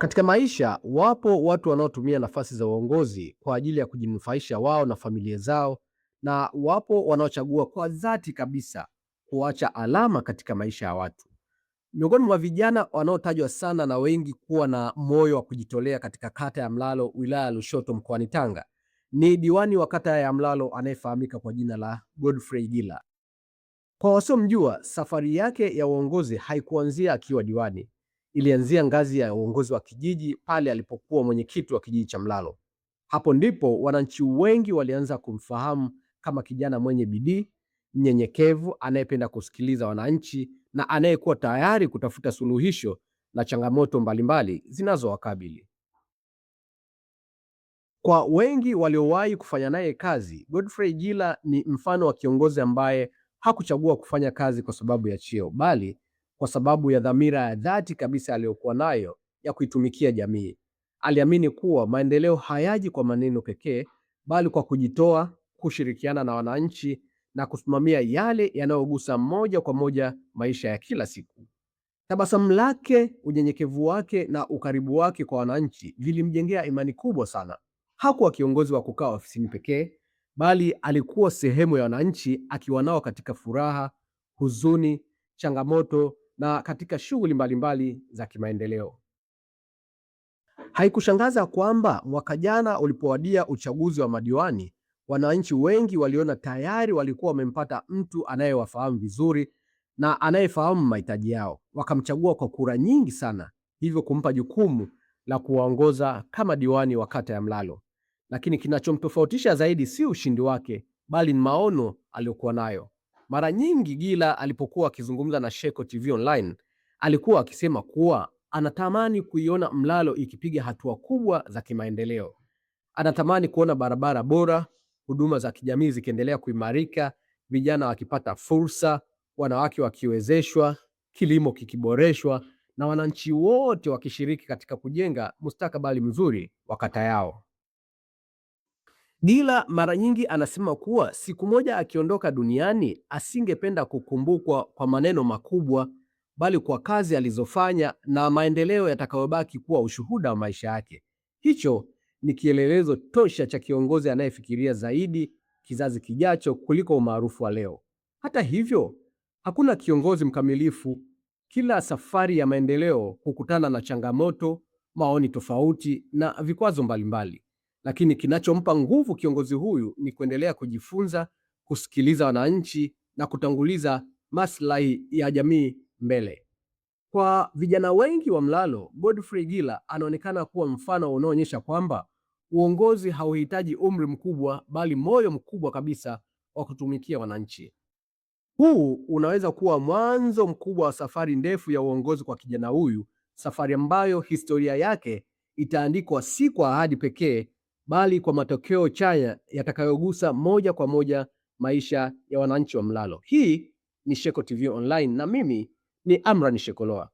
Katika maisha wapo watu wanaotumia nafasi za uongozi kwa ajili ya kujinufaisha wao na familia zao, na wapo wanaochagua kwa dhati kabisa kuacha alama katika maisha ya watu. Miongoni mwa vijana wanaotajwa sana na wengi kuwa na moyo wa kujitolea katika kata ya Mlalo, wilaya ya Lushoto, mkoani Tanga ni diwani wa kata ya Mlalo anayefahamika kwa jina la Godfrey Gila. Kwa wasiomjua, safari yake ya uongozi haikuanzia akiwa diwani. Ilianzia ngazi ya uongozi wa kijiji pale alipokuwa mwenyekiti wa kijiji cha Mlalo. Hapo ndipo wananchi wengi walianza kumfahamu kama kijana mwenye bidii, mnyenyekevu, anayependa kusikiliza wananchi na anayekuwa tayari kutafuta suluhisho la changamoto mbalimbali zinazowakabili. Kwa wengi waliowahi kufanya naye kazi, Godfrey Gila ni mfano wa kiongozi ambaye hakuchagua kufanya kazi kwa sababu ya cheo, bali kwa sababu ya dhamira ya dhati kabisa aliyokuwa nayo ya kuitumikia jamii. Aliamini kuwa maendeleo hayaji kwa maneno pekee, bali kwa kujitoa, kushirikiana na wananchi na kusimamia yale yanayogusa moja kwa moja maisha ya kila siku. Tabasamu lake, unyenyekevu wake na ukaribu wake kwa wananchi vilimjengea imani kubwa sana. Hakuwa kiongozi wa kukaa ofisini pekee, bali alikuwa sehemu ya wananchi, akiwa nao katika furaha, huzuni, changamoto na katika shughuli mbalimbali za kimaendeleo. Haikushangaza kwamba mwaka jana ulipowadia uchaguzi wa madiwani, wananchi wengi waliona tayari walikuwa wamempata mtu anayewafahamu vizuri na anayefahamu mahitaji yao, wakamchagua kwa kura nyingi sana, hivyo kumpa jukumu la kuwaongoza kama diwani wa kata ya Mlalo. Lakini kinachomtofautisha zaidi si ushindi wake, bali ni maono aliyokuwa nayo. Mara nyingi Gila alipokuwa akizungumza na Sheko TV Online alikuwa akisema kuwa anatamani kuiona Mlalo ikipiga hatua kubwa za kimaendeleo. Anatamani kuona barabara bora, huduma za kijamii zikiendelea kuimarika, vijana wakipata fursa, wanawake wakiwezeshwa, kilimo kikiboreshwa na wananchi wote wakishiriki katika kujenga mustakabali mzuri wa kata yao. Gila mara nyingi anasema kuwa siku moja akiondoka duniani asingependa kukumbukwa kwa maneno makubwa, bali kwa kazi alizofanya na maendeleo yatakayobaki kuwa ushuhuda wa maisha yake. Hicho ni kielelezo tosha cha kiongozi anayefikiria zaidi kizazi kijacho kuliko umaarufu wa leo. Hata hivyo, hakuna kiongozi mkamilifu. Kila safari ya maendeleo hukutana na changamoto, maoni tofauti na vikwazo mbalimbali. Lakini kinachompa nguvu kiongozi huyu ni kuendelea kujifunza, kusikiliza wananchi na kutanguliza maslahi ya jamii mbele. Kwa vijana wengi wa Mlalo, Godfrey Gila anaonekana kuwa mfano unaoonyesha kwamba uongozi hauhitaji umri mkubwa, bali moyo mkubwa kabisa wa kutumikia wananchi. Huu unaweza kuwa mwanzo mkubwa wa safari ndefu ya uongozi kwa kijana huyu, safari ambayo historia yake itaandikwa si kwa ahadi pekee, bali kwa matokeo chanya yatakayogusa moja kwa moja maisha ya wananchi wa Mlalo. Hii ni Sheko TV Online na mimi ni Amran Shekoloa.